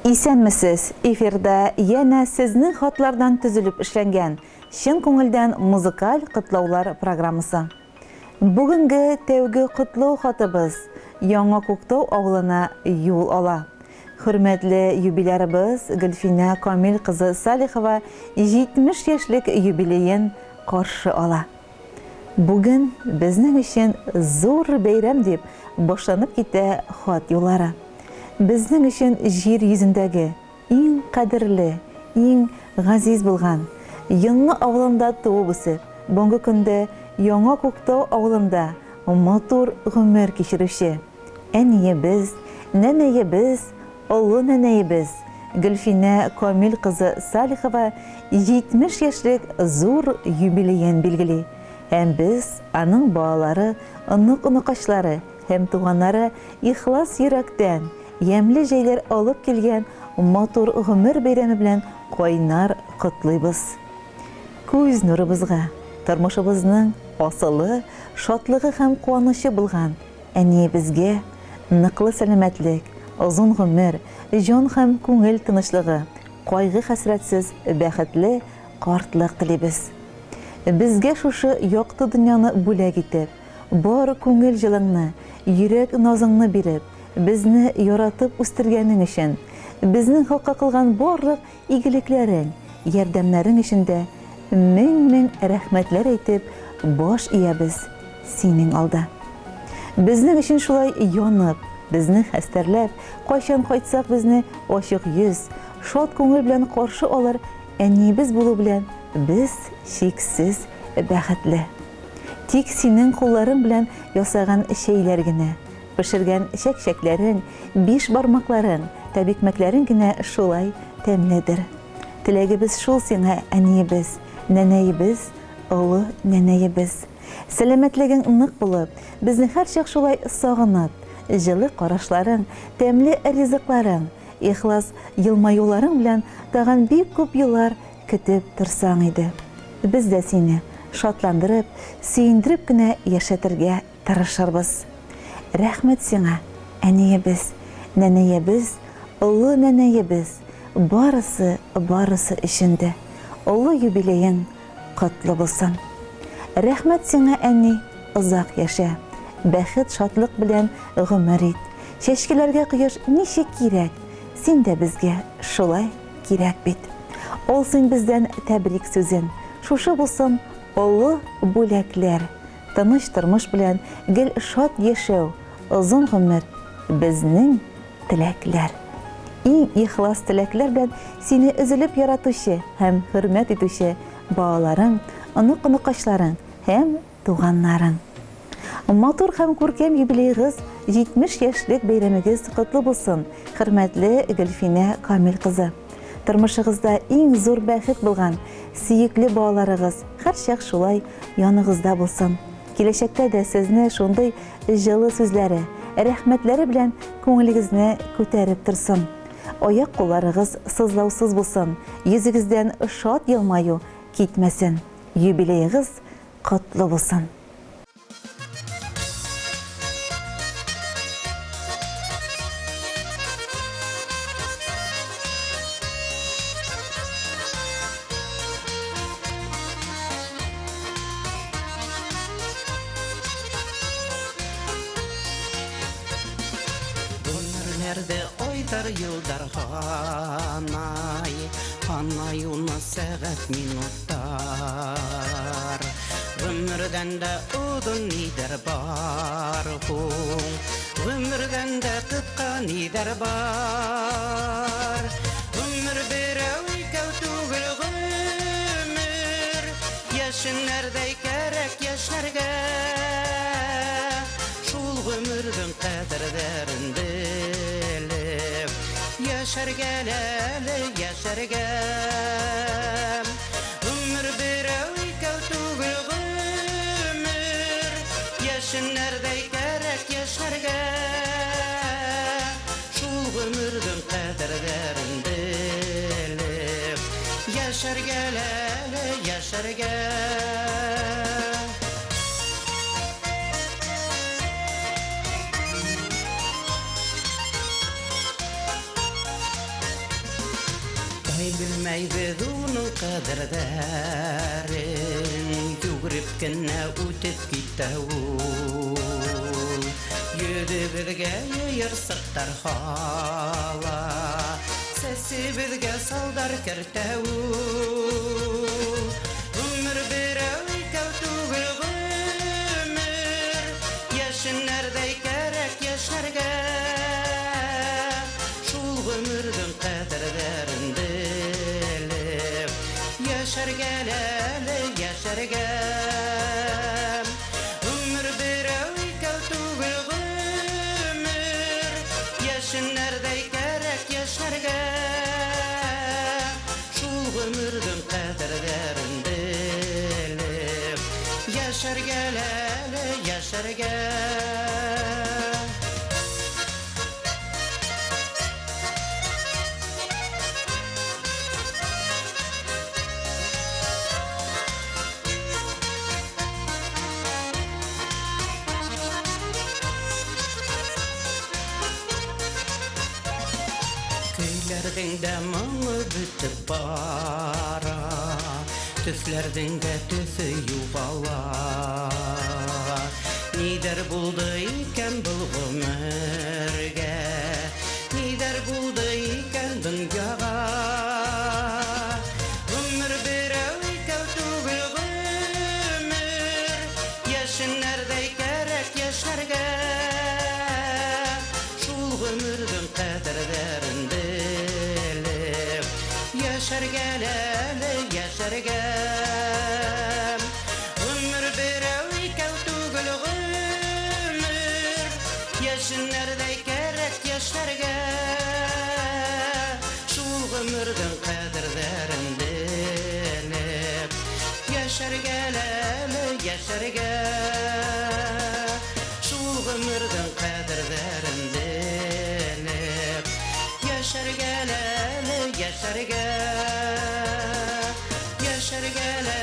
Исәнмесез! Эфирда янә сезнең хатлардан төзелеп эшләнгән Чын күңелдән музыкаль котлаулар программасы. Бүгенге тәүге котлау хатыбыз Яңа Күктау авылына юл ала. Хөрмәтле юбилярыбыз Гөлфинә Камил кызы Салихова 70 яшьлек юбилеен каршы ала. Бүген безнең өчен зур бәйрәм, дип башланып китә хат юллары. Безнең өчен җир йөзендәге иң кадерле, иң газиз булган, Йонлы авылында туып-үсеп, бүгенге көндә Яңа Күктау авылында матур гомер кичерүче әниебез, нәнәебез, Олы нәнәебез Гөлфинә Камил кызы Салихова 70 яшьлек зур юбилеен билгели һәм без, аның балалары, онык-оныкачлары һәм туганнары ихлас йөрәктән ямьле җәйләр алып килгән матур гомер бәйрәме белән кайнар котлыйбыз. Күз нурыбызга, тормышыбызның асылы, шатлыгы һәм куанычы булган Әниебезгә ныклы сәламәтлек, озын гомер, җан һәм күңел тынычлыгы, кайгы-хәсрәтсез бәхетле картлык телибез. Безгә шушы якты дөньяны бүләк итеп, бар күңел җылыңны, йөрәк назыңны биреп, безне яратып үстергәнең өчен, безнең хакка кылган барлык Игелекләрең, ярдәмнәрең өчен дә мең-мең рәхмәтләр әйтеп баш иябез синең алда. Безнең өчен шулай янып, безне хәстәрләп, кайчан кайтсак безне ачык йөз, шат күңел белән каршы алыр әниебез булу белән без чиксез бәхетле. Тик синең кулларың белән ясаган чәйләр генә, Пешергән чәк-чәкләрең, бишбармакларың, тәбикмәкләрең генә шулай тәмледер. Теләгебез шул сиңа, әниебез, нәнәебез, олы нәнәебез. Сәламәтлегең нык булып, безне һәрчак шулай сагынып, җылы карашларың, тәмле ризыкларың, ихлас елмаюларың белән тагын бик күп еллар көтеп торсаң иде. Без дә сине шатландырып, сөендереп кенә яшәтергә Тырышырбыз. Рәхмәт сиңа, әниебез, нәнәебез, олы нәнәебез, барысы, барысы өчен дә. Олы юбилеең котлы булсын. Рәхмәт сиңа, әни, озак яшә, бәхет, шатлык белән гомер ит. Чәчкәләргә кояш ничек кирәк, син дә безгә шулай кирәк бит. Ал син бездән тәбрик сүзен, шушы булсын олы бүләкләр. Тыныч тормыш белән гел шат яшәү, озын гомер, безнең теләкләр. Иң ихлас теләкләр белән сине өзелеп яратучы һәм хөрмәт итүче балаларың, онык-оныкачларың һәм туганнарың. Матур һәм күркәм юбилеегыз, 70 яшьлек бәйрәмегез котлы булсын, хөрмәтле Гөлфинә Камил кызы! Тормышыгызда иң зур бәхет булган сөекле балаларыгыз һәрчак шулай яныгызда булсын. Киләчәктә дә сезне шундый җылы сүзләре, рәхмәтләре белән күңелегезне күтәреп торсын. Аяк-кулларыгыз сызлаусыз булсын, йөзегездән шат елмаю китмәсен. Юбилеегыз котлы булсын! Гомерләрдә айлар, еллар һанай, Һанай уны сәгать, минут. Тар. Гомердән дә озын нидер бар һуң, Гомердән дә кыска нидер бар. Гомер берәү икәү түгел гомер, Яшеннәрдәй кәрәк яшьләргә. Шул гомернең кадерләрен белеп, Яшәргә әле, яшәргә. Гомер берәү икәү түгел гомер, Яшеннәрдәй кәрәк яшьләргә. Шул гомернең кадерләрен белеп, Яшәргә әле, яшәргә. Белмәйбез уның кадерләрен, Йөгереп кенә үтеп китә ул. Йөзебезгә йыйырсыктар һала, Сәсебезгә салдар кертә ул. Гомер берәү икәү түгел гомер, Яшеннәрдәй кәрәк яшәргә. Шул гомернең кадерләрен белеп, Яшәргә әле, яшәргә. Гомер берәү икәү түгел гомер, Яшеннәрдәй кәрәк яшәргә. Шул гомернең кадерләрен белеп, Яшәргә әле, яшәргә. Көйләрнең дә моңы бетеп бара, Төсләрнең дә төсе югала. Нидер булды икән был гомергә, Нидер булды икән дөньяга. Гомер берәү икәү түгел гомер, Яшеннәрдәй кәрәк яшәргә. Шул гомернең кадерләрен белеп, Яшәргә әле, яшәргә. Гомер берәү икәү түгел гомер, Яшеннәрдәй кәрәк яшәргә. Шул гомернең кадерләрен белеп, Яшәргә әле, яшәргә. Шул гомернең кадерләрен белеп, Яшәргә әле, яшәргә. Яшәргә әле,